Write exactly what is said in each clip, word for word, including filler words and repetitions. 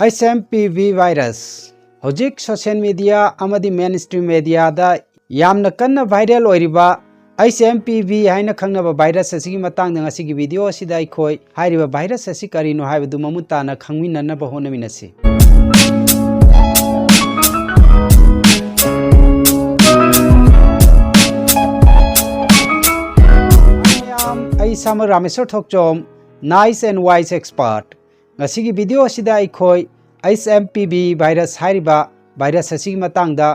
H M P V virus꯫ ꯍꯧꯖꯤꯛ social media ꯑꯃꯗꯤ mainstream mediaꯗ ꯌꯥꯝꯅ ꯀꯟꯅ viral ꯑꯣꯏꯔꯤꯕ H M P V ꯍꯥꯏꯅ ꯈꯪꯅꯕ virus ꯑꯁꯤꯒꯤ ꯃꯇꯥꯡꯗ ꯉꯁꯤꯒꯤ video ꯑꯁꯤꯗ ꯑꯩꯈꯣꯏ ꯍꯥꯏꯔꯤꯕ virus ꯑꯁꯤ ꯀꯔꯤꯅꯣ ꯍꯥꯏꯕꯗꯨ ꯃꯃꯨꯠ ꯇꯥꯅ ꯈꯪꯃꯤꯟꯅꯅꯕ ꯍꯣꯠꯅꯃꯤꯟꯅꯁꯤ꯫ ꯃꯌꯥꯝ, ꯑꯩ ꯏꯁꯥꯃꯛ ꯔꯥꯃꯦꯁꯣꯔ ꯊꯣꯛꯆꯣꯝ, Nice and Wise Expert꯫ ꯉꯁꯤꯒꯤ video ꯑꯁꯤꯗ ꯑꯩꯈꯣꯏ H M P V virus ꯍꯥꯏꯔꯤꯕ virus ꯑꯁꯤꯒꯤ ꯃꯇꯥꯡꯗ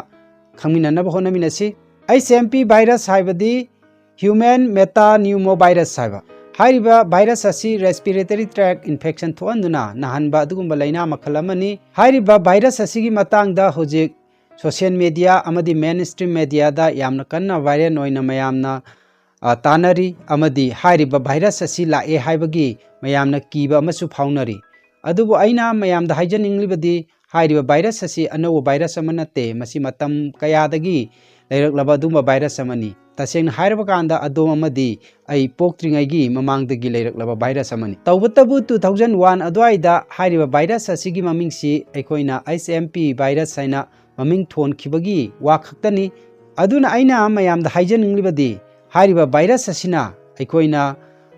ꯈꯪꯃꯤꯟꯅꯅꯕ ꯍꯣꯠꯅꯃꯤꯟꯅꯁꯤ꯫ H M P virus ꯍꯥꯏꯕꯗꯤ Human Metapneumovirus ꯍꯥꯏꯕ꯫ ꯍꯥꯏꯔꯤꯕ virus ꯑꯁꯤ respiratory tract infection ꯊꯣꯛꯍꯟꯗꯨꯅ ꯅꯥꯍꯟꯕ ꯑꯗꯨꯒꯨꯝꯕ ꯂꯩꯅꯥ ꯃꯈꯜ ꯑꯃꯅꯤ꯫ ꯍꯥꯏꯔꯤꯕ virus ꯑꯁꯤꯒꯤ ꯃꯇꯥꯡꯗ ꯍꯧꯖꯤꯛ social media ꯑꯃꯗꯤ mainstream mediaꯗ ꯌꯥꯝꯅ ꯀꯟꯅ viral ꯑꯣꯏꯅ ꯃꯌꯥꯝꯅ, ꯑ, ꯇꯥꯟꯅꯔꯤ ꯑꯃꯗꯤ ꯍꯥꯏꯔꯤꯕ virus ꯑꯁꯤ ꯂꯥꯛꯑꯦ ꯍꯥꯏꯕꯒꯤ ꯃꯌꯥꯝꯅ ꯀꯤꯕ ꯑꯃꯁꯨ ꯐꯥꯎꯅꯔꯤ꯫ ꯑꯗꯨꯕꯨ ꯑꯩꯅ ꯃꯌꯥꯝꯗ ꯍꯥꯏꯖꯅꯤꯡꯂꯤꯕꯗꯤ ꯍꯥꯏꯔꯤꯕ virus ꯑꯁꯤ ꯑꯅꯧꯕ virus ꯑꯃ ꯅꯠꯇꯦ, ꯃꯁꯤ ꯃꯇꯝ ꯀꯌꯥꯗꯒꯤ ꯂꯩꯔꯛꯂꯕ ꯑꯗꯨꯒꯨꯝꯕ virus ꯑꯃꯅꯤ꯫ ꯇꯁꯦꯡꯅ ꯍꯥꯏꯔꯕ ꯀꯥꯟꯗ ꯑꯗꯣꯝ ꯑꯃꯗꯤ ꯑꯩ ꯄꯣꯛꯇ꯭ꯔꯤꯉꯩꯒꯤ ꯃꯃꯥꯡꯗꯒꯤ ꯂꯩꯔꯛꯂꯕ virus ꯑꯃꯅꯤ꯫ ꯇꯧꯕꯇꯕꯨ two thousand one ꯑꯗꯨꯋꯥꯏꯗ ꯍꯥꯏꯔꯤꯕ virus ꯑꯁꯤꯒꯤ ꯃꯃꯤꯡꯁꯤ ꯑꯩꯈꯣꯏꯅ H M P virus ꯍꯥꯏꯅ ꯃꯃꯤꯡ ꯊꯣꯟꯈꯤꯕꯒꯤ ꯋꯥ ꯈꯛꯇꯅꯤ꯫ ꯑꯗꯨꯅ ꯑꯩꯅ ꯃꯌꯥꯝꯗ ꯍꯥꯏꯖꯅꯤꯡꯂꯤꯕꯗꯤ ꯍꯥꯏꯔꯤꯕ virus ꯑꯁꯤꯅ ꯑꯩꯈꯣꯏꯅ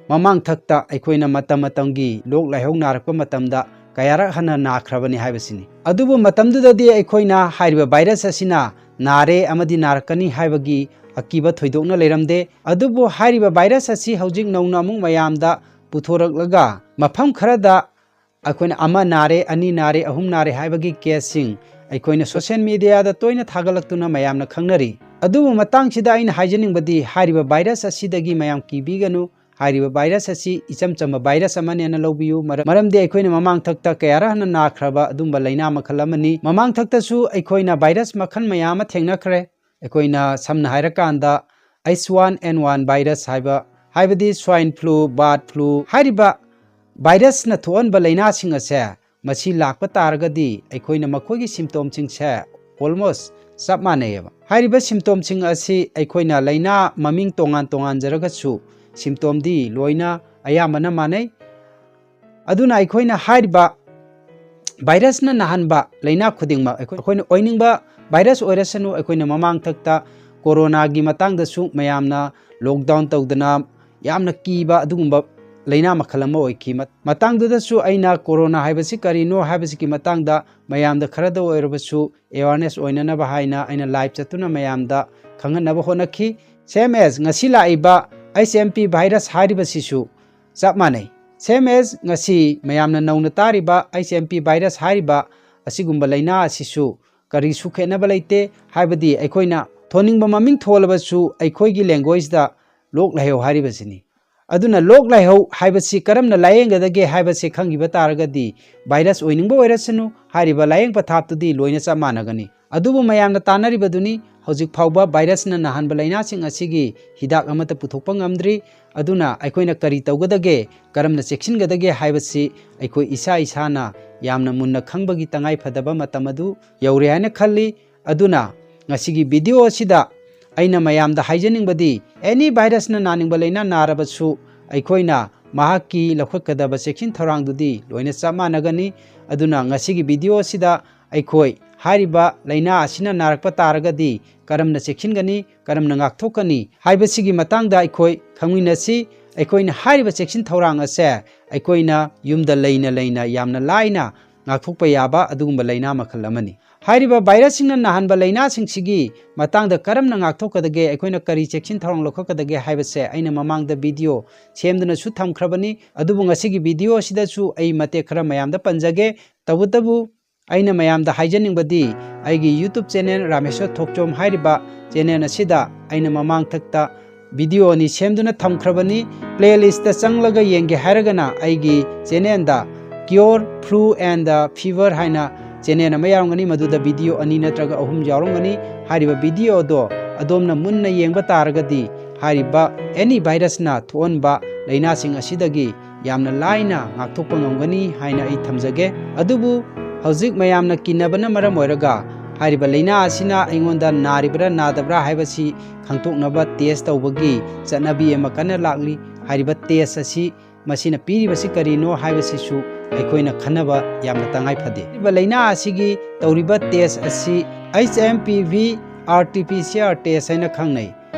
ꯃꯃꯥꯡꯊꯛꯇ ꯑꯩꯈꯣꯏꯅ ꯃꯇꯝ ꯃꯇꯝꯒꯤ ꯂꯣꯛ ꯂꯥꯏꯍꯧ ꯅꯥꯔꯛꯄ ꯃꯇꯝꯗ ꯀꯌꯥꯔꯛ ꯍꯟꯅ ꯅꯥꯈ꯭ꯔꯕꯅꯤ ꯍꯥꯏꯕꯁꯤꯅꯤ꯫ ꯑꯗꯨꯕꯨ ꯃꯇꯝꯗꯨꯗꯗꯤ ꯑꯩꯈꯣꯏꯅ ꯍꯥꯏꯔꯤꯕ virus ꯑꯁꯤꯅ ꯅꯥꯔꯦ ꯑꯃꯗꯤ ꯅꯥꯔꯛꯀꯅꯤ ꯍꯥꯏꯕꯒꯤ ꯑꯀꯤꯕ ꯊꯣꯏꯗꯣꯛꯅ ꯂꯩꯔꯝꯗꯦ꯫ ꯑꯗꯨꯕꯨ ꯍꯥꯏꯔꯤꯕ virus ꯑꯁꯤ ꯍꯧꯖꯤꯛ ꯅꯧꯅ ꯑꯃꯨꯛ ꯃꯌꯥꯝꯗ ꯄꯨꯊꯣꯔꯛꯂꯒ ꯃꯐꯝ ꯈꯔꯗ ꯑꯩꯈꯣꯏꯅ ꯑꯃ ꯅꯥꯔꯦ, ꯑꯅꯤ ꯅꯥꯔꯦ, ꯑꯍꯨꯝ ꯅꯥꯔꯦ ꯍꯥꯏꯕꯒꯤ caseꯁꯤꯡ ꯑꯩꯈꯣꯏꯅ social mediaꯗ ꯇꯣꯏꯅ ꯊꯥꯒꯠꯂꯛꯇꯨꯅ ꯃꯌꯥꯝꯅ ꯈꯪꯅꯔꯤ꯫ ꯑꯗꯨꯕꯨ ꯃꯇꯥꯡꯁꯤꯗ ꯑꯩꯅ ꯍꯥꯏꯖꯅꯤꯡꯕꯗꯤ ꯍꯥꯏꯔꯤꯕ virus ꯑꯁꯤꯗꯒꯤ ꯃꯌꯥꯝ ꯀꯤꯕꯤꯒꯅꯨ꯫ ꯍꯥꯏꯔꯤꯕ virus ꯑꯁꯤ ꯏꯆꯝ ꯆꯝꯕ virus ꯑꯃꯅꯦꯅ ꯂꯧꯕꯤꯌꯨ꯫ ꯃꯔ-, ꯃꯔꯝꯗꯤ ꯑꯩꯈꯣꯏꯅ ꯃꯃꯥꯡꯊꯛꯇ ꯀꯌꯥꯔꯛ ꯍꯟꯅ ꯅꯥꯈ꯭ꯔꯕ ꯑꯗꯨꯝꯕ ꯂꯩꯅꯥ ꯃꯈꯜ ꯑꯃꯅꯤ꯫ ꯃꯃꯥꯡꯊꯛꯇꯁꯨ ꯑꯩꯈꯣꯏꯅ virus ꯃꯈꯜ ꯃꯌꯥꯝ ꯑꯃ ꯊꯦꯡꯅꯈ꯭ꯔꯦ꯫ ꯑꯩꯈꯣꯏꯅ ꯁꯝꯅ ꯍꯥꯏꯔꯀꯥꯟꯗ H one N one virus ꯍꯥꯏꯕ, ꯍꯥꯏꯕꯗꯤ swine flu, bird flu ꯍꯥꯏꯔꯤꯕ virusꯅ ꯊꯣꯛꯍꯟꯕ ꯂꯩꯅꯥꯁꯤꯡ ꯑꯁꯦ, ꯃꯁꯤ ꯂꯥꯛꯄ ꯇꯥꯔꯒꯗꯤ ꯑꯩꯈꯣꯏꯅ ꯃꯈꯣꯏꯒꯤ symptomꯁꯤꯡꯁꯦ almost ꯆꯞ ꯃꯥꯟꯅꯩꯌꯦꯕ꯫ ꯍꯥꯏꯔꯤꯕ symptomꯁꯤꯡ ꯑꯁꯤ ꯑꯩꯈꯣꯏꯅ ꯂꯩꯅꯥ ꯃꯃꯤꯡ ꯇꯣꯉꯥꯟ ꯇꯣꯉꯥꯟꯖꯔꯒꯁꯨ symptomꯗꯤ ꯂꯣꯏꯅ ꯑꯌꯥꯝꯕꯅ ꯃꯥꯟꯅꯩ꯫ ꯑꯗꯨꯅ ꯑꯩꯈꯣꯏꯅ ꯍꯥꯏꯔꯤꯕ ꯚꯥꯏꯔꯁꯅ ꯅꯥꯍꯟꯕ ꯂꯥꯏꯅꯥ ꯈꯨꯗꯤꯡꯃꯛ ꯑꯩꯈꯣꯏ, ꯑꯩꯈꯣꯏꯅ ꯑꯣꯏꯅꯤꯡꯕ ꯚꯥꯏꯔꯁ ꯑꯣꯏꯔꯁꯅꯨ, ꯑꯩꯈꯣꯏꯅ ꯃꯃꯥꯡꯊꯛꯇ ꯀꯣꯔꯣꯅꯥꯒꯤ ꯃꯇꯥꯡꯗꯁꯨ ꯃꯌꯥꯝꯅ lockdown ꯇꯧꯗꯅ ꯌꯥꯝꯅ ꯀꯤꯕ ꯑꯗꯨꯒꯨꯝꯕ ꯂꯥꯏꯅꯥ ꯃꯈꯜ ꯑꯃ ꯑꯣꯏꯈꯤ꯫ ꯃ-, ꯃꯇꯥꯡꯗꯨꯗꯁꯨ ꯑꯩꯅ ꯀꯣꯔꯣꯅꯥ ꯍꯥꯏꯕꯁꯤ ꯀꯔꯤꯅꯣ ꯍꯥꯏꯕꯁꯤꯒꯤ ꯃꯇꯥꯡꯗ ꯃꯌꯥꯝꯗ ꯈꯔꯗ ꯑꯣꯏꯔꯕꯁꯨ awareness ꯑꯣꯏꯅꯅꯕ ꯍꯥꯏꯅ ꯑꯩꯅ live ꯆꯠꯇꯨꯅ ꯃꯌꯥꯝꯗ ꯈꯪꯍꯟꯅꯕ ꯍꯣꯠꯅꯈꯤ꯫ Same as ꯉꯁꯤ ꯂꯥꯛꯏꯕ H M P virus ꯍꯥꯏꯔꯤꯕꯁꯤꯁꯨ ꯆꯞ ꯃꯥꯟꯅꯩ꯫ Same as ꯉꯁꯤ ꯃꯌꯥꯝꯅ ꯅꯧꯅ ꯇꯥꯔꯤꯕ H M P virus ꯍꯥꯏꯔꯤꯕ ꯑꯁꯤꯒꯨꯝꯕ ꯂꯥꯏꯅꯥ ꯑꯁꯤꯁꯨ ꯀꯔꯤꯁꯨ ꯈꯦꯠꯅꯕ ꯂꯩꯇꯦ, ꯍꯥꯏꯕꯗꯤ ꯑꯩꯈꯣꯏꯅ ꯊꯣꯟꯅꯤꯡꯕ ꯃꯃꯤꯡ ꯊꯣꯜꯂꯕꯁꯨ ꯑꯩꯈꯣꯏꯒꯤ language ꯇ ꯂꯣꯛ ꯂꯥꯏꯍꯧ ꯍꯥꯏꯔꯤꯕꯁꯤꯅꯤ꯫ ꯑꯗꯨꯅ ꯂꯣꯛ ꯂꯥꯏꯍꯧ ꯍꯥꯏꯕꯁꯤ ꯀꯔꯝꯅ ꯂꯥꯌꯦꯡꯒꯗꯒꯦ ꯍꯥꯏꯕꯁꯤ ꯈꯪꯈꯤꯕ ꯇꯥꯔꯒꯗꯤ virus ꯑꯣꯏꯅꯤꯡꯕ ꯑꯣꯏꯔꯁꯅꯨ, ꯍꯥꯏꯔꯤꯕ ꯂꯥꯌꯦꯡ ꯄꯊꯥꯞꯇꯨꯗꯤ ꯂꯣꯏꯅ ꯆꯞ ꯃꯥꯟꯅꯒꯅꯤ꯫ ꯑꯗꯨꯕꯨ ꯃꯌꯥꯝꯅ ꯇꯥꯟꯅꯔꯤꯕꯗꯨꯅꯤ, ꯍꯧꯖꯤꯛ ꯐꯥꯎꯕ virus ꯅ ꯅꯥꯍꯟꯕ ꯂꯥꯏꯅꯥꯁꯤꯡ ꯑꯁꯤꯒꯤ ꯍꯤꯗꯥꯛ ꯑꯃꯠꯇ ꯄꯨꯊꯣꯛꯄ ꯉꯝꯗ꯭ꯔꯤ꯫ ꯑꯗꯨꯅ ꯑꯩꯈꯣꯏꯅ ꯀꯔꯤ ꯇꯧꯒꯗꯒꯦ, ꯀꯔꯝꯅ ꯆꯦꯛꯁꯤꯟꯒꯗꯒꯦ ꯍꯥꯏꯕꯁꯤ ꯑꯩꯈꯣꯏ ꯏꯁꯥ ꯏꯁꯥꯅ ꯌꯥꯝꯅ ꯃꯨꯟꯅ ꯈꯪꯕꯒꯤ ꯇꯉꯥꯏ ꯐꯗꯕ ꯃꯇꯝ ꯑꯗꯨ ꯌꯧꯔꯦ ꯍꯥꯏꯅ ꯈꯜꯂꯤ꯫ ꯑꯗꯨꯅ ꯉꯁꯤꯒꯤ video ꯑꯁꯤꯗ ꯑꯩꯅ ꯃꯌꯥꯝꯗ ꯍꯥꯏꯖꯅꯤꯡꯕꯗꯤ, any virus ꯅ ꯅꯥꯅꯤꯡꯕ ꯂꯥꯏꯅꯥ ꯅꯥꯔꯕꯁꯨ ꯑꯩꯈꯣꯏꯅ ꯃꯍꯥꯛꯀꯤ ꯂꯧꯈꯠꯀꯗꯕ ꯆꯦꯛꯁꯤꯟ ꯊꯧꯔꯥꯡꯗꯨꯗꯤ ꯂꯣꯏꯅ ꯆꯞ ꯃꯥꯟꯅꯒꯅꯤ꯫ ꯑꯗꯨꯅ ꯉꯁꯤꯒꯤ video ꯑꯁꯤꯗ ꯑꯩꯈꯣꯏ ꯍꯥꯏꯔꯤꯕ ꯂꯥꯏꯅꯥ ꯑꯁꯤꯅ ꯅꯥꯔꯛꯄ ꯇꯥꯔꯒꯗꯤ ꯀꯔꯝꯅ ꯆꯦꯛꯁꯤꯟꯒꯅꯤ, ꯀꯔꯝꯅ ꯉꯥꯛꯊꯣꯛꯀꯅꯤ ꯍꯥꯏꯕꯁꯤꯒꯤ ꯃꯇꯥꯡꯗ ꯑꯩꯈꯣꯏ ꯈꯪꯃꯤꯟꯅꯁꯤ꯫ ꯑꯩꯈꯣꯏꯅ ꯍꯥꯏꯔꯤꯕ ꯆꯦꯛꯁꯤꯟ ꯊꯧꯔꯥꯡ ꯑꯁꯦ ꯑꯩꯈꯣꯏꯅ ꯌꯨꯝꯗ ꯂꯩꯅ ꯂꯩꯅ ꯌꯥꯝꯅ ꯂꯥꯏꯅ ꯉꯥꯛꯊꯣꯛꯄ ꯌꯥꯕ ꯑꯗꯨꯒꯨꯝꯕ ꯂꯥꯏꯅꯥ ꯃꯈꯜ ꯑꯃꯅꯤ꯫ ꯍꯥꯏꯔꯤꯕ virus ꯁꯤꯡꯅ ꯅꯥꯍꯟꯕ ꯂꯥꯏꯅꯥꯁꯤꯡꯁꯤꯒꯤ ꯃꯇꯥꯡꯗ ꯀꯔꯝꯅ ꯉꯥꯛꯊꯣꯛꯀꯗꯒꯦ, ꯑꯩꯈꯣꯏꯅ ꯀꯔꯤ ꯆꯦꯛꯁꯤꯟ ꯊꯧꯔꯥꯡ ꯂꯧꯈꯠꯀꯗꯒꯦ ꯍꯥꯏꯕꯁꯦ ꯑꯩꯅ ꯃꯃꯥꯡꯗ video ꯁꯦꯝꯗꯨꯅꯁꯨ ꯊꯝꯈ꯭ꯔꯕꯅꯤ꯫ ꯑꯗꯨꯕꯨ ꯉꯁꯤꯒꯤ video ꯑꯁꯤꯗꯁꯨ ꯑꯩ ꯃꯇꯦꯛ ꯈꯔ ꯃꯌꯥꯝꯗ ꯄꯟꯖꯒꯦ꯫ ꯇꯧꯕꯇꯕꯨ ꯑꯩꯅ ꯃꯌꯥꯝꯗ ꯍꯥꯏꯖꯅꯤꯡꯕꯗꯤ, ꯑꯩꯒꯤ YouTube channel ꯔꯥꯃꯦꯁꯣꯔ ꯊꯣꯛꯆꯣꯝ ꯍꯥꯏꯔꯤꯕ channel ꯑꯁꯤꯗ ꯑꯩꯅ ꯃꯃꯥꯡꯊꯛꯇ video ꯑꯅꯤ ꯁꯦꯝꯗꯨꯅ ꯊꯝꯈ꯭ꯔꯕꯅꯤ꯫ Playlist ꯇ ꯆꯪꯂꯒ ꯌꯦꯡꯒꯦ ꯍꯥꯏꯔꯒꯅ ꯑꯩꯒꯤ channel the Cure, Flu and Fever ꯍꯥꯏꯅ channel ꯑꯃ ꯌꯥꯎꯔꯝꯒꯅꯤ, ꯃꯗꯨꯗ video ꯑꯅꯤ ꯅꯠꯇ꯭ꯔꯒ ꯑꯍꯨꯝ ꯌꯥꯎꯔꯝꯒꯅꯤ꯫ ꯍꯥꯏꯔꯤꯕ video ꯑꯗꯣ ꯑꯗꯣꯝꯅ ꯃꯨꯟꯅ ꯌꯦꯡꯕ ꯇꯥꯔꯒꯗꯤ ꯍꯥꯏꯔꯤꯕ any virus ꯅ ꯊꯣꯛꯍꯟꯕ ꯂꯥꯏꯅꯥꯁꯤꯡ ꯑꯁꯤꯗꯒꯤ ꯌꯥꯝꯅ ꯂꯥꯏꯅ ꯉꯥꯛꯊꯣꯛꯄ ꯉꯝꯒꯅꯤ ꯍꯥꯏꯅ ꯑꯩ ꯊꯝꯖꯒꯦ꯫ ꯑꯗꯨꯕꯨ ꯍꯧꯖꯤꯛ ꯃꯌꯥꯝꯅ ꯀꯤꯅꯕꯅ ꯃꯔꯝ ꯑꯣꯏꯔꯒ ꯍꯥꯏꯔꯤꯕ ꯂꯥꯏꯅꯥ ꯑꯁꯤꯅ ꯑꯩꯉꯣꯟꯗ ꯅꯥꯔꯤꯕ꯭ꯔꯥ ꯅꯥꯗꯕ꯭ꯔꯥ ꯍꯥꯏꯕꯁꯤ ꯈꯪꯗꯣꯛꯅꯕ test ꯇꯧꯕꯒꯤ ꯆꯠꯅꯕꯤ ꯑꯃ ꯀꯟꯅ ꯂꯥꯛꯂꯤ꯫ ꯍꯥꯏꯔꯤꯕ test ꯑꯁꯤ, ꯃꯁꯤꯅ ꯄꯤꯔꯤꯕꯁꯤ ꯀꯔꯤꯅꯣ ꯍꯥꯏꯕꯁꯤꯁꯨ ꯑꯩꯈꯣꯏꯅ ꯈꯟꯅꯕ ꯌꯥꯝꯅ ꯇꯉꯥꯏ ꯐꯗꯦ꯫ ꯍꯥꯏꯔꯤꯕ ꯂꯥꯏꯅꯥ ꯑꯁꯤꯒꯤ ꯇꯧꯔꯤꯕ test ꯑꯁꯤ H M P V R T P C R test ꯍꯥꯏꯅ ꯈꯪꯅꯩ꯫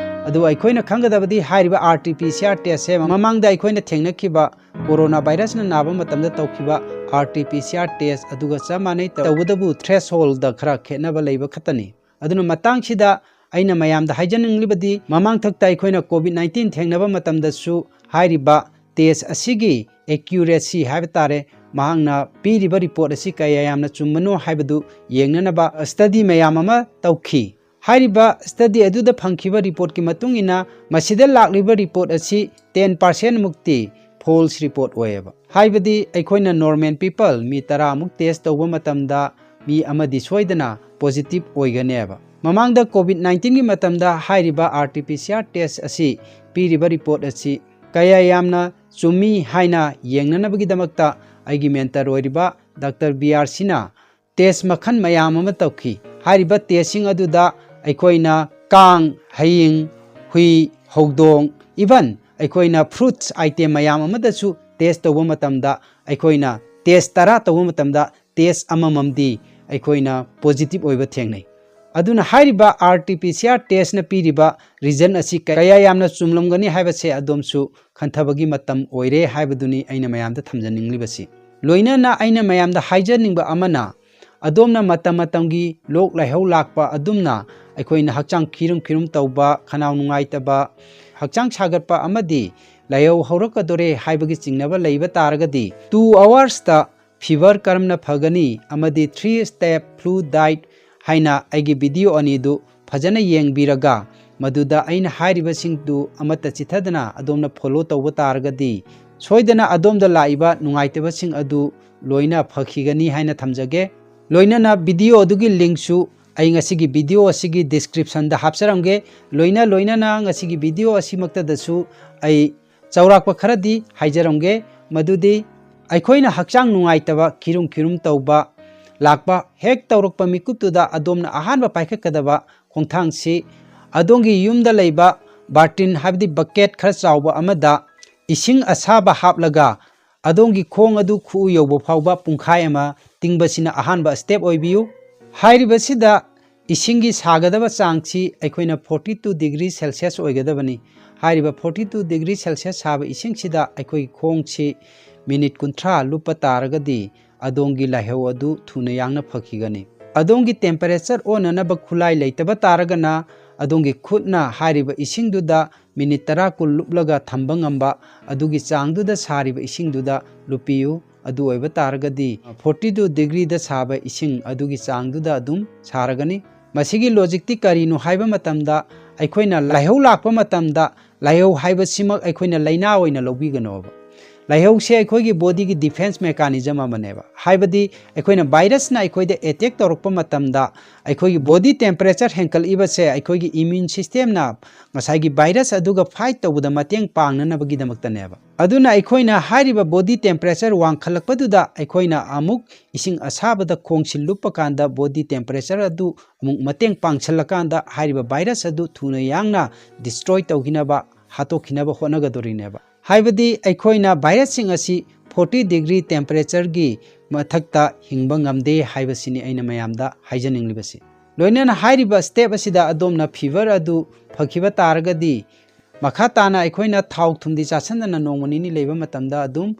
ꯑꯗꯨ ꯑꯩꯈꯣꯏꯅ ꯈꯪꯒꯗꯕꯗꯤ ꯍꯥꯏꯔꯤꯕ R T P C R test ꯁꯦ ꯃꯃꯥꯡꯗ ꯑꯩꯈꯣꯏꯅ ꯊꯦꯡꯅꯈꯤꯕ corona virus ꯅ ꯅꯥꯕ ꯃꯇꯝꯗ ꯇꯧꯈꯤꯕ R T P C R test ꯑꯗꯨꯒ ꯆꯞ ꯃꯥꯟꯅꯩ, ꯇꯧꯕꯇꯕꯨ threshold ꯈꯔ ꯈꯦꯠꯅꯕ ꯂꯩꯕ ꯈꯛꯇꯅꯤ꯫ ꯑꯗꯨꯅ ꯃꯇꯥꯡꯁꯤꯗ ꯑꯩꯅ ꯃꯌꯥꯝꯗ ꯍꯥꯏꯖꯅꯤꯡꯂꯤꯕꯗꯤ, ꯃꯃꯥꯡꯊꯛꯇ ꯑꯩꯈꯣꯏꯅ COVID nineteen ꯊꯦꯡꯅꯕ ꯃꯇꯝꯗꯁꯨ ꯍꯥꯏꯔꯤꯕ test ꯑꯁꯤꯒꯤ accuracy ꯍꯥꯏꯕ ꯇꯥꯔꯦ, ꯃꯍꯥꯛꯅ ꯄꯤꯔꯤꯕ report ꯑꯁꯤ ꯀꯌꯥ ꯌꯥꯝꯅ ꯆꯨꯝꯕꯅꯣ ꯍꯥꯏꯕꯗꯨ ꯌꯦꯡꯅꯅꯕ study ꯃꯌꯥꯝ ꯑꯃ ꯇꯧꯈꯤ꯫ ꯍꯥꯏꯔꯤꯕ study ꯑꯗꯨꯗ ꯐꯪꯈꯤꯕ report ꯀꯤ ꯃꯇꯨꯡ ꯏꯟꯅ ꯃꯁꯤꯗ ꯂꯥꯛꯂꯤꯕ report ꯑꯁꯤ ten percent ꯃꯨꯛꯇꯤ false report ꯑꯣꯏꯌꯦꯕ꯫ ꯍꯥꯏꯕꯗꯤ ꯑꯩꯈꯣꯏꯅ normal people ꯃꯤ ꯇꯔꯥ ꯃꯨꯛ test ꯇꯧꯕ ꯃꯇꯝꯗ ꯃꯤ ꯑꯃꯗꯤ ꯁꯣꯏꯗꯅ positive ꯑꯣꯏꯒꯅꯦꯕ꯫ ꯃꯃꯥꯡꯗ COVID nineteen ꯒꯤ ꯃꯇꯝꯗ ꯍꯥꯏꯔꯤꯕ R T P C R test ꯑꯁꯤ ꯄꯤꯔꯤꯕ report ꯑꯁꯤ ꯀꯌꯥ ꯌꯥꯝꯅ ꯆꯨꯝꯃꯤ ꯍꯥꯏꯅ ꯌꯦꯡꯅꯅꯕꯒꯤꯗꯃꯛꯇ ꯑꯩꯒꯤ mentor ꯑꯣꯏꯔꯤꯕ Doctor B R C ꯅ test ꯃꯈꯜ ꯃꯌꯥꯝ ꯑꯃ ꯇꯧꯈꯤ꯫ ꯍꯥꯏꯔꯤꯕ test ꯁꯤꯡ ꯑꯗꯨꯗ ꯑꯩꯈꯣꯏꯅ ꯀꯥꯡ, ꯍꯌꯤꯡ, ꯍꯨꯏ, ꯍꯧꯗꯣꯡ, even ꯑꯩꯈꯣꯏꯅ fruits item ꯃꯌꯥꯝ ꯑꯃꯗꯁꯨ test ꯇꯧꯕ ꯃꯇꯝꯗ, ꯑꯩꯈꯣꯏꯅ test ꯇꯔꯥ ꯇꯧꯕ ꯃꯇꯝꯗ test ꯑꯃꯃꯝꯗꯤ ꯑꯩꯈꯣꯏꯅ positive ꯑꯣꯏꯕ ꯊꯦꯡꯅꯩ꯫ ꯑꯗꯨꯅ ꯍꯥꯏꯔꯤꯕ R T P C R test ꯅ ꯄꯤꯔꯤꯕ result ꯑꯁꯤ ꯀꯌꯥ ꯌꯥꯝꯅ ꯆꯨꯝꯂꯝꯒꯅꯤ ꯍꯥꯏꯕꯁꯦ ꯑꯗꯣꯝꯁꯨ ꯈꯟꯊꯕꯒꯤ ꯃꯇꯝ ꯑꯣꯏꯔꯦ ꯍꯥꯏꯕꯗꯨꯅꯤ ꯑꯩꯅ ꯃꯌꯥꯝꯗ ꯊꯝꯖꯅꯤꯡꯂꯤꯕꯁꯤ꯫ ꯂꯣꯏꯅꯅ ꯑꯩꯅ ꯃꯌꯥꯝꯗ ꯍꯥꯏꯖꯅꯤꯡꯕ ꯑꯃꯅ, ꯑꯗꯣꯝꯅ ꯃꯇꯝ ꯃꯇꯝꯒꯤ ꯂꯣꯛ ꯂꯥꯏꯍꯧ ꯂꯥꯛꯄ ꯑꯗꯨꯝꯅ ꯑꯩꯈꯣꯏꯅ ꯍꯛꯆꯥꯡ ꯈꯤꯔꯨꯝ ꯈꯤꯔꯨꯝ ꯇꯧꯕ, ꯈꯅꯥꯎ ꯅꯨꯡꯉꯥꯏꯇꯕ, ꯍꯛꯆꯥꯡ ꯁꯥꯒꯠꯄ ꯑꯃꯗꯤ ꯂꯥꯏꯍꯧ ꯍꯧꯔꯛꯀꯗꯣꯔꯦ ꯍꯥꯏꯕꯒꯤ ꯆꯤꯡꯅꯕ ꯂꯩꯕ ꯇꯥꯔꯒꯗꯤ, two hours ꯇ fever ꯀꯔꯝꯅ ꯐꯒꯅꯤ ꯑꯃꯗꯤ three step flu diet ꯍꯥꯏꯅ ꯑꯩꯒꯤ video ꯑꯅꯤꯗꯨ ꯐꯖꯅ ꯌꯦꯡꯕꯤꯔꯒ, ꯃꯗꯨꯗ ꯑꯩꯅ ꯍꯥꯏꯔꯤꯕꯁꯤꯡꯗꯨ ꯑꯃꯠꯇ ꯆꯤꯠꯊꯗꯅ ꯑꯗꯣꯝꯅ follow ꯇꯧꯕ ꯇꯥꯔꯒꯗꯤ, ꯁꯣꯏꯗꯅ ꯑꯗꯣꯝꯗ ꯂꯥꯛꯏꯕ ꯅꯨꯡꯉꯥꯏꯇꯕꯁꯤꯡ ꯑꯗꯨ ꯂꯣꯏꯅ ꯐꯈꯤꯒꯅꯤ ꯍꯥꯏꯅ ꯊꯝꯖꯒꯦ꯫ ꯂꯣꯏꯅꯅ video ꯑꯗꯨꯒꯤ link ꯁꯨ ꯑꯩ ꯉꯁꯤꯒꯤ video ꯑꯁꯤꯒꯤ description ꯗ ꯍꯥꯞꯆꯔꯝꯒꯦ꯫ ꯂꯣꯏꯅ ꯂꯣꯏꯅꯅ ꯉꯁꯤꯒꯤ video ꯑꯁꯤꯃꯛꯇꯗꯁꯨ ꯑꯩ ꯆꯥꯎꯔꯥꯛꯄ ꯈꯔꯗꯤ ꯍꯥꯏꯖꯔꯝꯒꯦ꯫ ꯃꯗꯨꯗꯤ ꯑꯩꯈꯣꯏꯅ ꯍꯛꯆꯥꯡ ꯅꯨꯡꯉꯥꯏꯇꯕ, ꯈꯤꯔꯨꯝ ꯈꯤꯔꯨꯝ ꯇꯧꯕ ꯂꯥꯛꯄ ꯍꯦꯛ ꯇꯧꯔꯛꯄ ꯃꯤꯀꯨꯞꯇꯨꯗ ꯑꯗꯣꯝꯅ ꯑꯍꯥꯟꯕ ꯄꯥꯏꯈꯠꯀꯗꯕ ꯈꯣꯡꯊꯥꯡꯁꯤ, ꯑꯗꯣꯝꯒꯤ ꯌꯨꯝꯗ ꯂꯩꯕ ꯕꯥꯔꯇꯤꯟ ꯍꯥꯏꯕꯗꯤ bucket ꯈꯔ ꯆꯥꯎꯕ ꯑꯃꯗ ꯏꯁꯤꯡ ꯑꯁꯥꯕ ꯍꯥꯞꯂꯒ ꯑꯗꯣꯝꯒꯤ ꯈꯣꯡ ꯑꯗꯨ ꯈꯨꯎ ꯌꯧꯕ ꯐꯥꯎꯕ ꯄꯨꯡꯈꯥꯏ ꯑꯃ ꯇꯤꯡꯕꯁꯤꯅ ꯑꯍꯥꯟꯕ step ꯑꯣꯏꯕꯤꯌꯨ꯫ ꯍꯥꯏꯔꯤꯕꯁꯤꯗ ꯏꯁꯤꯡꯒꯤ ꯁꯥꯒꯗꯕ ꯆꯥꯡꯁꯤ ꯑꯩꯈꯣꯏꯅ forty two degree Celsius ꯑꯣꯏꯒꯗꯕꯅꯤ꯫ ꯍꯥꯏꯔꯤꯕ forty two degree Celsius ꯁꯥꯕ ꯏꯁꯤꯡꯁꯤꯗ ꯑꯩꯈꯣꯏꯒꯤ ꯈꯣꯡꯁꯤ ꯃꯤꯅꯤꯠ ꯀꯨꯟꯊ꯭ꯔꯥ ꯂꯨꯞꯄ ꯇꯥꯔꯒꯗꯤ ꯑꯗꯣꯝꯒꯤ ꯂꯥꯏꯍꯧ ꯑꯗꯨ ꯊꯨꯅ ꯌꯥꯡꯅ ꯐꯈꯤꯒꯅꯤ꯫ ꯑꯗꯣꯝꯒꯤ temperature ꯑꯣꯟꯅꯅꯕ ꯈꯨꯠꯂꯥꯏ ꯂꯩꯇꯕ ꯇꯥꯔꯒꯅ ꯑꯗꯣꯝꯒꯤ ꯈꯨꯠꯅ ꯍꯥꯏꯔꯤꯕ ꯏꯁꯤꯡꯗꯨꯗ ꯃꯤꯅꯤꯠ ꯇꯔꯥ ꯀꯨꯟ ꯂꯨꯞꯂꯒ ꯊꯝꯕ ꯉꯝꯕ, ꯑꯗꯨꯒꯤ ꯆꯥꯡꯗꯨꯗ ꯁꯥꯔꯤꯕ ꯏꯁꯤꯡꯗꯨꯗ ꯂꯨꯞꯄꯤꯌꯨ꯫ ꯑꯗꯨ ꯑꯣꯏꯕ ꯇꯥꯔꯒꯗꯤ forty two degreeꯗ ꯁꯥꯕ ꯏꯁꯤꯡ ꯑꯗꯨꯒꯤ ꯆꯥꯡꯗꯨꯗ ꯑꯗꯨꯝ ꯁꯥꯔꯒꯅꯤ꯫ ꯃꯁꯤꯒꯤ logicꯇꯤ ꯀꯔꯤꯅꯣ ꯍꯥꯏꯕ ꯃꯇꯝꯗ, ꯑꯩꯈꯣꯏꯅ ꯂꯥꯏꯍꯧ ꯂꯥꯛꯄ ꯃꯇꯝꯗ ꯂꯥꯏꯍꯧ ꯍꯥꯏꯕꯁꯤꯃꯛ ꯑꯩꯈꯣꯏꯅ ꯂꯥꯏꯅꯥ ꯑꯣꯏꯅ ꯂꯧꯕꯤꯒꯅꯣꯕ꯫ ꯂꯥꯏꯍꯧꯁꯦ ꯑꯩꯈꯣꯏꯒꯤ bodyꯒꯤ defence mechanism ꯑꯃꯅꯦꯕ꯫ ꯍꯥꯏꯕꯗꯤ ꯑꯩꯈꯣꯏꯅ virusꯅ ꯑꯩꯈꯣꯏꯗ attack ꯇꯧꯔꯛꯄ ꯃꯇꯝꯗ ꯑꯩꯈꯣꯏꯒꯤ body temperature ꯍꯦꯟꯀꯠꯂꯛꯏꯕꯁꯦ ꯑꯩꯈꯣꯏꯒꯤ immune systemꯅ ꯉꯁꯥꯏꯒꯤ virus ꯑꯗꯨꯒ fight ꯇꯧꯕꯗ ꯃꯇꯦꯡ ꯄꯥꯡꯅꯅꯕꯒꯤꯗꯃꯛꯇꯅꯦꯕ꯫ ꯑꯗꯨꯅ ꯑꯩꯈꯣꯏꯅ ꯍꯥꯏꯔꯤꯕ body temperature ꯋꯥꯡꯈꯠꯂꯛꯄꯗꯨꯗ ꯑꯩꯈꯣꯏꯅ ꯑꯃꯨꯛ ꯏꯁꯤꯡ ꯑꯁꯥꯕꯗ ꯈꯣꯡꯁꯤ ꯂꯨꯞꯄ ꯀꯥꯟꯗ body temperature ꯑꯗꯨ ꯑꯃꯨꯛ ꯃꯇꯦꯡ ꯄꯥꯡꯁꯤꯜꯂꯀꯥꯟꯗ ꯍꯥꯏꯔꯤꯕ virus ꯑꯗꯨ ꯊꯨꯅ ꯌꯥꯡꯅ destroy ꯇꯧꯈꯤꯅꯕ, ꯍꯥꯠꯇꯣꯛꯈꯤꯅꯕ ꯍꯣꯠꯅꯒꯗꯣꯔꯤꯅꯦꯕ꯫ ꯍꯥꯏꯕꯗꯤ ꯑꯩꯈꯣꯏꯅ virusꯁꯤꯡ ꯑꯁꯤ forty degree temperatureꯒꯤ ꯃꯊꯛꯇ ꯍꯤꯡꯕ ꯉꯝꯗꯦ ꯍꯥꯏꯕꯁꯤꯅꯤ ꯑꯩꯅ ꯃꯌꯥꯝꯗ ꯍꯥꯏꯖꯅꯤꯡꯂꯤꯕꯁꯤ꯫ ꯂꯣꯏꯅꯅ ꯍꯥꯏꯔꯤꯕ step ꯑꯁꯤꯗ ꯑꯗꯣꯝꯅ fever ꯑꯗꯨ ꯐꯈꯤꯕ ꯇꯥꯔꯒꯗꯤ, ꯃꯈꯥ ꯇꯥꯅ ꯑꯩꯈꯣꯏꯅ ꯊꯥꯎ ꯊꯨꯝꯗꯤ ꯆꯥꯁꯤꯟꯗꯅ ꯅꯣꯡꯃ ꯅꯤꯅꯤ ꯂꯩꯕ ꯃꯇꯝꯗ ꯑꯗꯨꯝ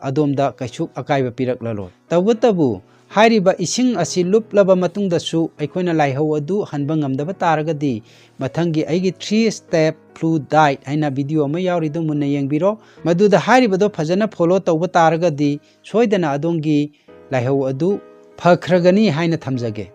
ꯑꯗꯣꯝꯗ ꯀꯩꯁꯨ ꯑꯀꯥꯏꯕ ꯄꯤꯔꯛꯂꯔꯣꯏ꯫ ꯇꯧꯕꯇꯕꯨ, ꯍꯥꯏꯔꯤꯕ ꯏꯁꯤꯡ ꯑꯁꯤ ꯂꯨꯞꯂꯕ ꯃꯇꯨꯡꯗꯁꯨ ꯑꯩꯈꯣꯏꯅ ꯂꯥꯏꯍꯧ ꯑꯗꯨ ꯍꯟꯕ ꯉꯝꯗꯕ ꯇꯥꯔꯒꯗꯤ, ꯃꯊꯪꯒꯤ ꯑꯩꯒꯤ three step flu diet ꯍꯥꯏꯅ video ꯑꯃ ꯌꯥꯎꯔꯤꯗꯨ ꯃꯨꯟꯅ ꯌꯦꯡꯕꯤꯔꯣ꯫ ꯃꯗꯨꯗ ꯍꯥꯏꯔꯤꯕꯗꯣ ꯐꯖꯅ follow ꯇꯧꯕ ꯇꯥꯔꯒꯗꯤ, ꯁꯣꯏꯗꯅ ꯑꯗꯣꯝꯒꯤ ꯂꯥꯏꯍꯧ ꯑꯗꯨ ꯐꯈ꯭ꯔꯒꯅꯤ ꯍꯥꯏꯅ ꯊꯝꯖꯒꯦ꯫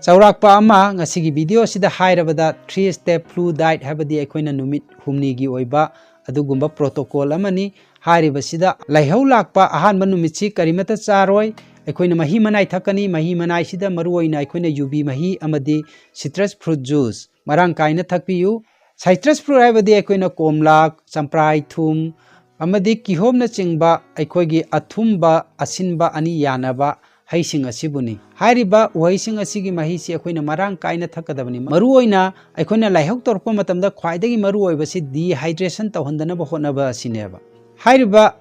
ꯆꯥꯎꯔꯥꯛꯄ ꯑꯃ ꯉꯁꯤꯒꯤ video ꯑꯁꯤꯗ ꯍꯥꯏꯔꯕꯗ, three step flu diet ꯍꯥꯏꯕꯗꯤ ꯑꯩꯈꯣꯏꯅ ꯅꯨꯃꯤꯠ ꯍꯨꯝꯅꯤꯒꯤ ꯑꯣꯏꯕ ꯑꯗꯨꯒꯨꯝꯕ protocol ꯑꯃꯅꯤ꯫ ꯍꯥꯏꯔꯤꯕꯁꯤꯗ ꯂꯥꯏꯍꯧ ꯂꯥꯛꯄ ꯑꯍꯥꯟꯕ ꯅꯨꯃꯤꯠꯁꯤ ꯀꯔꯤꯃꯠꯇ ꯆꯥꯔꯣꯏ꯫ ꯑꯩꯈꯣꯏꯅ ꯃꯍꯤ ꯃꯅꯥꯏ ꯊꯛꯀꯅꯤ꯫ ꯃꯍꯤ ꯃꯅꯥꯏꯁꯤꯗ ꯃꯔꯨꯑꯣꯏꯅ ꯑꯩꯈꯣꯏꯅ ꯌꯨꯕꯤ ꯃꯍꯤ ꯑꯃꯗꯤ citrus fruit juice ꯃꯔꯥꯡ ꯀꯥꯏꯅ ꯊꯛꯄꯤꯌꯨ꯫ Citrus fruit ꯍꯥꯏꯕꯗꯤ ꯑꯩꯈꯣꯏꯅ ꯀꯣꯝꯂꯥ, ꯆꯝꯄ꯭ꯔꯥꯏ, ꯊꯨꯝ ꯑꯃꯗꯤ ꯀꯤꯍꯣꯝꯅꯆꯤꯡꯕ ꯑꯩꯈꯣꯏꯒꯤ ꯑꯊꯨꯝꯕ, ꯑꯁꯤꯟꯕ ꯑꯅꯤ ꯌꯥꯟꯅꯕ ꯍꯩꯁꯤꯡ ꯑꯁꯤꯕꯨꯅꯤ꯫ ꯍꯥꯏꯔꯤꯕ ꯎꯍꯩꯁꯤꯡ ꯑꯁꯤꯒꯤ ꯃꯍꯤꯁꯤ ꯑꯩꯈꯣꯏꯅ ꯃꯔꯥꯡ ꯀꯥꯏꯅ ꯊꯛꯀꯗꯕꯅꯤ꯫ ꯃꯔꯨꯑꯣꯏꯅ ꯑꯩꯈꯣꯏꯅ ꯂꯥꯏꯍꯧ ꯇꯧꯔꯛꯄ ꯃꯇꯝꯗ ꯈ꯭ꯋꯥꯏꯗꯒꯤ ꯃꯔꯨꯑꯣꯏꯕꯁꯤ dehydration ꯇꯧꯍꯟꯗꯅꯕ ꯍꯣꯠꯅꯕ ꯑꯁꯤꯅꯦꯕ꯫ ꯍꯥꯏꯔꯤꯕ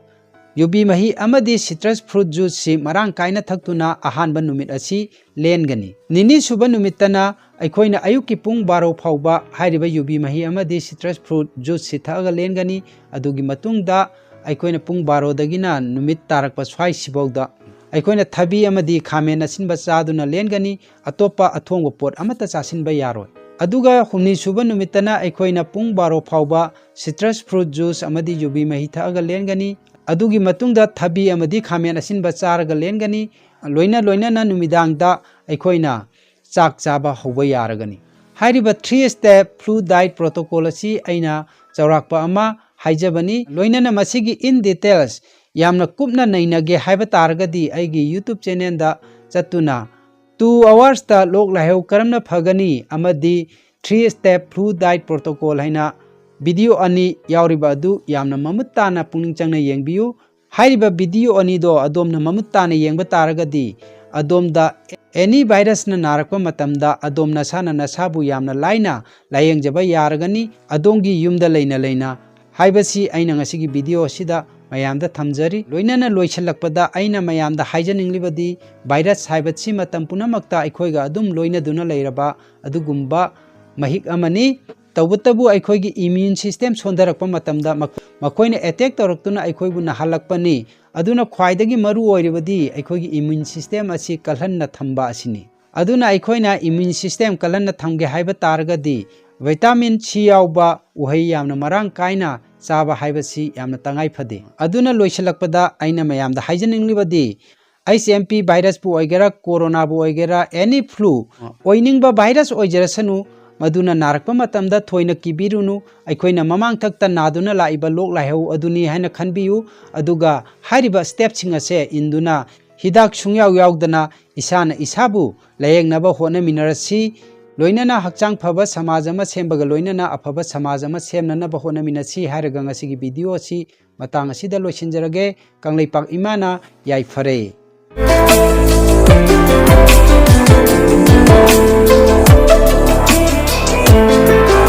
ꯌꯨꯕꯤ ꯃꯍꯤ ꯑꯃꯗꯤ citrus fruit juice ꯁꯤ ꯃꯔꯥꯡ ꯀꯥꯏꯅ ꯊꯛꯇꯨꯅ ꯑꯍꯥꯟꯕ ꯅꯨꯃꯤꯠ ꯑꯁꯤ ꯂꯦꯟꯒꯅꯤ꯫ ꯅꯤꯅꯤ ꯁꯨꯕ ꯅꯨꯃꯤꯠꯇꯅ ꯑꯩꯈꯣꯏꯅ ꯑꯌꯨꯛꯀꯤ ꯄꯨꯡ ꯕꯥꯔꯣ ꯐꯥꯎꯕ ꯍꯥꯏꯔꯤꯕ ꯌꯨꯕꯤ ꯃꯍꯤ ꯑꯃꯗꯤ citrus fruit juice ꯁꯤ ꯊꯛꯑꯒ ꯂꯦꯟꯒꯅꯤ꯫ ꯑꯗꯨꯒꯤ ꯃꯇꯨꯡꯗ ꯑꯩꯈꯣꯏꯅ ꯄꯨꯡ ꯕꯥꯔꯣꯗꯒꯤꯅ ꯅꯨꯃꯤꯠ ꯇꯥꯔꯛꯄ ꯁ꯭ꯋꯥꯏꯁꯤꯐꯥꯎꯗ ꯑꯩꯈꯣꯏꯅ ꯊꯕꯤ ꯑꯃꯗꯤ ꯈꯥꯃꯦꯟ ꯑꯁꯤꯟꯕ ꯆꯥꯗꯨꯅ ꯂꯦꯟꯒꯅꯤ꯫ ꯑꯇꯣꯞꯄ ꯑꯊꯣꯡꯕ ꯄꯣꯠ ꯑꯃꯠꯇ ꯆꯥꯁꯤꯟꯕ ꯌꯥꯔꯣꯏ꯫ ꯑꯗꯨꯒ ꯍꯨꯝꯅꯤ ꯁꯨꯕ ꯅꯨꯃꯤꯠꯇꯅ ꯑꯩꯈꯣꯏꯅ ꯄꯨꯡ ꯕꯥꯔꯣ ꯐꯥꯎꯕ citrus fruit juice ꯑꯃꯗꯤ ꯌꯨꯕꯤ ꯃꯍꯤ ꯊꯛꯑꯒ ꯂꯦꯟꯒꯅꯤ꯫ ꯑꯗꯨꯒꯤ ꯃꯇꯨꯡꯗ ꯊꯕꯤ ꯑꯃꯗꯤ ꯈꯥꯃꯦꯟ ꯑꯁꯤꯟꯕ ꯆꯥꯔꯒ ꯂꯦꯟꯒꯅꯤ꯫ ꯂꯣꯏꯅ ꯂꯣꯏꯅꯅ ꯅꯨꯃꯤꯗꯥꯡꯗ ꯑꯩꯈꯣꯏꯅ ꯆꯥꯛ ꯆꯥꯕ ꯍꯧꯕ ꯌꯥꯔꯒꯅꯤ꯫ ꯍꯥꯏꯔꯤꯕ three step flu diet protocol ꯑꯁꯤ ꯑꯩꯅ ꯆꯥꯎꯔꯥꯛꯄ ꯑꯃ ꯍꯥꯏꯖꯕꯅꯤ꯫ ꯂꯣꯏꯅꯅ ꯃꯁꯤꯒꯤ in details ꯌꯥꯝꯅ ꯀꯨꯞꯅ ꯅꯩꯅꯒꯦ ꯍꯥꯏꯕ ꯇꯥꯔꯒꯗꯤ ꯑꯩꯒꯤ YouTube channel ꯗ ꯆꯠꯇꯨꯅ two hours ꯇ ꯂꯣꯛ ꯂꯥꯏꯍꯧ ꯀꯔꯝꯅ ꯐꯒꯅꯤ ꯑꯃꯗꯤ three step flu diet protocol ꯍꯥꯏꯅ video ꯑꯅꯤ ꯌꯥꯎꯔꯤꯕ ꯑꯗꯨ ꯌꯥꯝꯅ ꯃꯃꯨꯠ ꯇꯥꯅ ꯄꯨꯛꯅꯤꯡ ꯆꯪꯅ ꯌꯦꯡꯕꯤꯌꯨ꯫ ꯍꯥꯏꯔꯤꯕ video ꯑꯅꯤꯗꯣ ꯑꯗꯣꯝꯅ ꯃꯃꯨꯠ ꯇꯥꯅ ꯌꯦꯡꯕ ꯇꯥꯔꯒꯗꯤ ꯑꯗꯣꯝꯗ any virus ꯅ ꯅꯥꯔꯛꯄ ꯃꯇꯝꯗ ꯑꯗꯣꯝ ꯅꯁꯥꯅ ꯅꯁꯥꯕꯨ ꯌꯥꯝꯅ ꯂꯥꯏꯅ ꯂꯥꯌꯦꯡꯖꯕ ꯌꯥꯔꯒꯅꯤ, ꯑꯗꯣꯝꯒꯤ ꯌꯨꯝꯗ ꯂꯩꯅ ꯂꯩꯅ ꯍꯥꯏꯕꯁꯤ ꯑꯩꯅ ꯉꯁꯤꯒꯤ video ꯑꯁꯤꯗ ꯃꯌꯥꯝꯗ ꯊꯝꯖꯔꯤ꯫ ꯂꯣꯏꯅꯅ ꯂꯣꯏꯁꯤꯜꯂꯛꯄꯗ ꯑꯩꯅ ꯃꯌꯥꯝꯗ ꯍꯥꯏꯖꯅꯤꯡꯂꯤꯕꯗꯤ virus ꯍꯥꯏꯕꯁꯤ ꯃꯇꯝ ꯄꯨꯝꯅꯃꯛꯇ ꯑꯩꯈꯣꯏꯒ ꯑꯗꯨꯝ ꯂꯣꯏꯅꯗꯨꯅ ꯂꯩꯔꯕ ꯑꯗꯨꯒꯨꯝꯕ ꯃꯍꯤꯛ ꯑꯃꯅꯤ꯫ ꯇꯧꯕꯇꯕꯨ ꯑꯩꯈꯣꯏꯒꯤ immune system ꯁꯣꯟꯊꯔꯛꯄ ꯃꯇꯝꯗ ꯃꯈꯣ-, ꯃꯈꯣꯏꯅ attack ꯇꯧꯔꯛꯇꯨꯅ ꯑꯩꯈꯣꯏꯕꯨ ꯅꯥꯍꯜꯂꯛꯄꯅꯤ꯫ ꯑꯗꯨꯅ ꯈ꯭ꯋꯥꯏꯗꯒꯤ ꯃꯔꯨ ꯑꯣꯏꯔꯤꯕꯗꯤ ꯑꯩꯈꯣꯏꯒꯤ immune system ꯑꯁꯤ ꯀꯜꯍꯟꯅ ꯊꯝꯕ ꯑꯁꯤꯅꯤ꯫ ꯑꯗꯨꯅ ꯑꯩꯈꯣꯏꯅ immune system ꯀꯜꯍꯟꯅ ꯊꯝꯒꯦ ꯍꯥꯏꯕ ꯇꯥꯔꯒꯗꯤ vitamin C ꯌꯥꯎꯕ ꯎꯍꯩ ꯌꯥꯝꯅ ꯃꯔꯥꯡ ꯀꯥꯏꯅ ꯆꯥꯕ ꯍꯥꯏꯕꯁꯤ ꯌꯥꯝꯅ ꯇꯉꯥꯏ ꯐꯗꯦ꯫ ꯑꯗꯨꯅ ꯂꯣꯏꯁꯤꯜꯂꯛꯄꯗ ꯑꯩꯅ ꯃꯌꯥꯝꯗ ꯍꯥꯏꯖꯅꯤꯡꯂꯤꯕꯗꯤ H M P virus ꯄꯨ ꯑꯣꯏꯒꯦꯔꯥ, ꯀꯣꯔꯣꯅꯥꯕꯨ ꯑꯣꯏꯒꯦꯔꯥ, any flu ꯑꯣꯏꯅꯤꯡꯕ virus ꯑꯣꯏꯖꯔꯁꯅꯨ, ꯃꯗꯨꯅ ꯅꯥꯔꯛꯄ ꯃꯇꯝꯗ ꯊꯣꯏꯅ ꯀꯤꯕꯤꯔꯨꯅꯨ꯫ ꯑꯩꯈꯣꯏꯅ ꯃꯃꯥꯡꯊꯛꯇ ꯅꯥꯗꯨꯅ ꯂꯥꯛꯏꯕ ꯂꯣꯛ ꯂꯥꯏꯍꯧ ꯑꯗꯨꯅꯤ ꯍꯥꯏꯅ ꯈꯟꯕꯤꯌꯨ꯫ ꯑꯗꯨꯒ ꯍꯥꯏꯔꯤꯕ step ꯁꯤꯡ ꯑꯁꯦ ꯏꯟꯗꯨꯅ ꯍꯤꯗꯥꯛ ꯁꯨꯡꯌꯥꯎ ꯌꯥꯎꯗꯅ ꯏꯁꯥꯅ ꯏꯁꯥꯕꯨ ꯂꯥꯌꯦꯡꯅꯕ ꯍꯣꯠꯅꯃꯤꯟꯅꯔꯁꯤ꯫ ꯂꯣꯏꯅꯅ ꯍꯛꯆꯥꯡ ꯐꯕ ꯁꯃꯥꯖ ꯑꯃ ꯁꯦꯝꯕꯒ ꯂꯣꯏꯅꯅ ꯑꯐꯕ ꯁꯃꯥꯖ ꯑꯃ ꯁꯦꯝꯅꯅꯕ ꯍꯣꯠꯅꯃꯤꯟꯅꯁꯤ ꯍꯥꯏꯔꯒ ꯉꯁꯤꯒꯤ video ꯑꯁꯤ ꯃꯇꯥꯡ ꯑꯁꯤꯗ ꯂꯣꯏꯁꯤꯟꯖꯔꯒꯦ꯫ ꯀꯪꯂꯩꯄꯥꯛ ꯏꯃꯥꯅ ꯌꯥꯏꯐꯔꯦ꯫